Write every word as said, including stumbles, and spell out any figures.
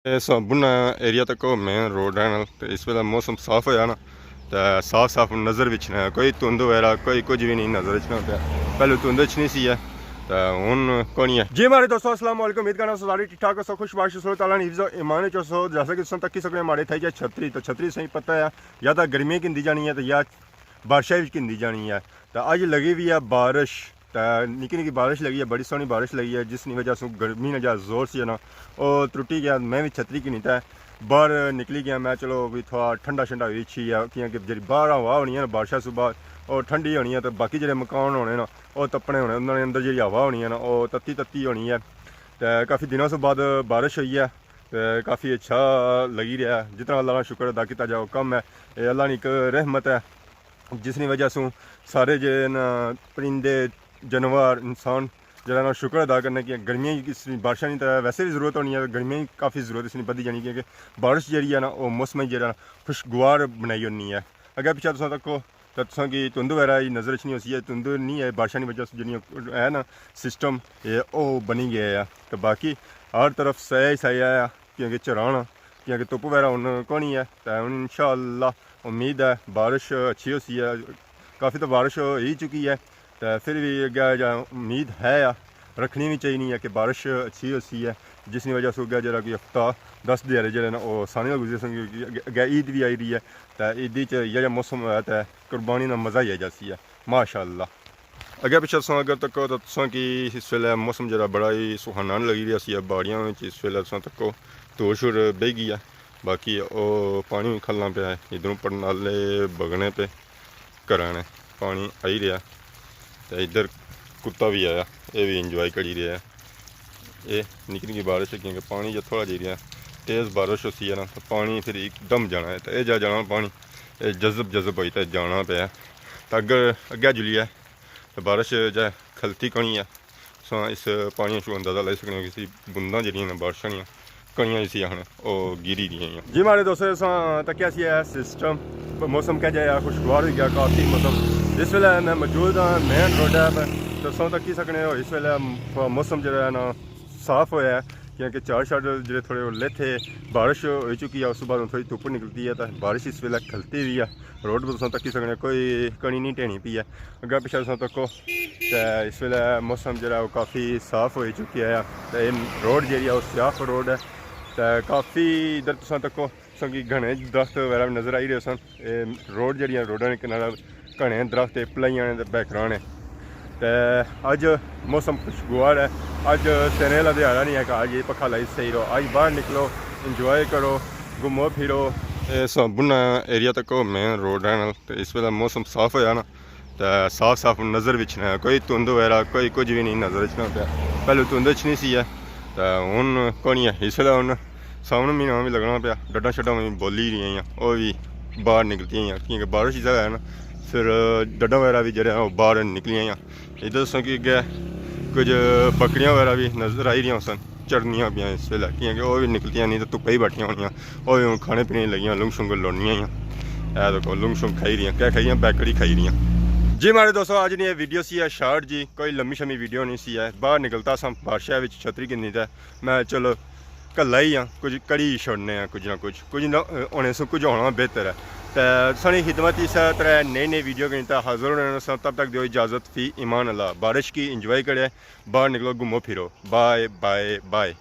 اے ساں بنا ایریا تک مین روڈ ہے نا، تے اس ویلے موسم صاف ہویا نا، تے صاف صاف نظر وچ نہ، کوئی دھند وغیرہ، کوئی کچھ بھی نہیں نظر وچ نہ پیا۔ پہلے دھند وچ نہیں سی ہے، تے ہن کونی ہے۔ جی ماڑے دوستو، السلام علیکم، امید کرنا سو سارے ٹھیک ٹھاک ہوسو، خوش باش ہوسو، تعالیٰ نے حفظ و ایمان وچ ہوسو۔ جیسا کہ تساں تکی سکنے ماڑے تھئی جا چھتری، تے چھتری تساں پتہ ہے یا تاں گرمی گھندی جانی ہے تے یا بارشاں وچ گھندی جانی ہے۔ تے اج لگی ہوئی ہے بارش، تے نکی نکی بارش لگی ہے، بڑی سوہنی بارش لگی ہے، جس نی وجہ سوں گرمی نا جیہڑا زور سی نا، او ترٹی گیا۔ میں وی چھتری گھنی تے باہر نکلی گیا۔ میں چلو وی تھوڑا ٹھنڈا شنڈا ہوئی اچھی ہے، کیونکہ جیہڑی باہر ہوا ہونی ہے نا بارشاں سوں بعد، او ٹھنڈی ہونی ہے، تے باقی جیہڑے مکان ہونے نا، او تپنے ہونے، انہاں نے اندر جیہڑی ہوا ہونی ہے نا، او تتی تتی ہونی ہے۔ تے کافی دناں سوں بعد بارش ہوئی ہے، تے کافی اچھا لگی رہیا ہے۔ جتنا اللہ نا شکر ادا کیتا جائے، او کم ہے۔ اے اللہ نی ایک رحمت ہے، جس نی وجہ سوں سارے جیہڑے نا پرندے، جانور، انسان جیہڑا نا شکر ادا کرنے کہ گرمیاں کی اس بارشاں نی تے ویسے بھی ضرورت ہونی ہے، گرمیاں کی کافی ضرورت اس نی بدھی جانی، کیونکہ بارش جیہڑی ہے نا، او موسم جیہڑا نا خوشگوار بنائی ہونی ہے۔ اگے پچھے تساں تکو تے تساں کی دھند وغیرہ ہی نظر اچھنی ہوسی ہے، دھند نہیں ہے، بارشاں نی وجہ سے جیہڑیاں ہے نا سسٹم، اے او بنی گیا ہے۔ تے باقی ہر طرف سایہ ہی سایہ ہے، کیونکہ چرانا، کیونکہ دھپ وغیرہ ہن کونی ہے۔ تے ہن انشاءاللہ امید ہے بارش اچھی ہوسی ہے، کافی تو بارش ہو ہی چکی ہے، تے پھر بھی اگے جا امید ہے آ، رکھنی بھی چاہیے ہے کہ بارش اچھی ہوسی ہے، جس نی وجہ سے اگے جیہڑا کوئی ہفتہ دس دیہاڑے جیہڑے نا، او آسانی نال گزری سن، کیونکہ اگے، اگے عید بھی آئی رہی ہے، تے عیدی چ یہ جا موسم ہویا تے قربانی نا مزہ ہی آئی جاسی ہے، ماشاءاللہ۔ اگے پچھے تساں اگر تکو تاں تساں کی اس ویلے موسم جیہڑا بڑا ہی سہانا لگی رہیا سی، باڑیاں وچ اس ویلے تساں تکو دھوڑ شوڑ بہی گئی ہے، باقی او پانی کھلنا پیا ہے، ادھروں پرنالے بگنے پہ گھراں نے پانی آئی رہیا، تے ادھر کتا بھی آیا، اے بھی انجوائے کری رہیا ہے۔ اے نکی نکی بارش ہے، کیونکہ پانی جو تھوڑا جی رہیا، تیز بارش ہوسی ہے نا، تو پانی پھر ایک دم جانا ہے، تو اے جا جانا پانی، اے جذب جذب ہوئی تے جانا پیا۔ تو اگر اگے جلیے تو بارش جا کھلتی کونی ہے۔ تساں اس پانی شو اندازہ لائی سکنے ہو، کسی بنداں جیہڑیاں نے بارشاں نیاں کڑیاں جسی آخنے، او گری دیاں ہیں۔ جی ماڑے دوستو، تساں تکیا سی ہے سسٹم، موسم کہہ جایا خوشگوار ہوئی گیا، کافی موسم۔ اس ویلے میں موجود ہاں مین روڈ ہے پر، تساں تکی سکنے ہو اس ویلے موسم جیہڑا ہے نا صاف ہویا ہے، کیونکہ چار شار جیہڑے تھوڑے اوہلے تھے، بارش ہوئی چکی ہے، اس بعد ہن تھوڑی دھپ نکلتی ہے، تو بارش اس ویلے کھلتی ہوئی ہے۔ روڈ پر تساں تکی سکنے ہو، کوئی کڑی نہیں ٹہنی پئی ہے۔ اگے پچھے تساں تکو تے اس ویلے موسم جیہڑا او کافی صاف ہوئی چکی ہے، تے روڈ جیہڑی ہے او سیاہ روڈ ہے، تے کافی ادھر تساں تکو تساں کی گھنے درخت وغیرہ بھی نظر آئی رہے سن۔ اے روڈ جیہڑی ہے، روڈاں نے کنارے گھنے درخت، پلائیاں نے تے بیکراں نے۔ تے اج موسم خوشگوار ہے، اج سیریں آلا دیہاڑا نہیں ہے کہ اج یہ پکھا لائی سہی رہو، اج باہر نکلو، انجوائے کرو، گھومو پھرو۔ اے ساں بنا ایریا تکو مین روڈ ہے نا، تے اس ویلے موسم صاف ہویا نا، تے صاف صاف نظر وچ نہ، کوئی دھند وغیرہ کوئی کچھ بھی نہیں نظر وچ نہ پیا۔ پہلے دھند وچ نہیں سی ہے، تے ہن کونی ہے۔ اس ویلے ہن ساون مہینہ بھی لگنا پیا، ڈڈاں شڈاں بھی بولی رہیاں ہیں، او بھی باہر نکلتی ہیں، کیونکہ بارش ہی زیادہ ہے نا، پھر ڈڈاں وغیرہ بھی جیہڑے ہیں او باہر نکلیاں ہیں۔ ادھر تساں کی اگے کچھ بکریاں وغیرہ بھی نظر آئی رہیاں سن، چرنیاں پیاں اس ویلے، کیونکہ او بھی نکلتیاں نہیں تے دھپے ہی بیٹھیاں ہونیاں، او بھی ہن کھانے پینے لگیاں، لنگ شنگ لوڑنیاں ہیاں۔ اے دیکھو لنگ شنگ کھائی رہیاں، کیا کھائیاں؟ بیکری کھائی رہیاں۔ جی ماڑے دوستو، اج نی اے ویڈیو سی ہے شارٹ جی، کوئی لمبی شمی ویڈیو نہیں سی ہے۔ باہر نکلتا ساں بارشاں وچ چھتری گھنی تے میں چلو کلا ہی آں، کچھ کری چھوڑنے آں، کچھ نہ کچھ، کچھ نہ ہونے سوں کچھ ہونا بہتر ہے۔ تے ساڑی خدمت اس طرح نئی نئی ویڈیو کے ساتھ حاضر ہونے ساں، تب تک دیو اجازت، فی امان اللہ۔ بارش کی انجوائے کرے، باہر نکلو، گھومو پھرو۔ بائے بائے بائے۔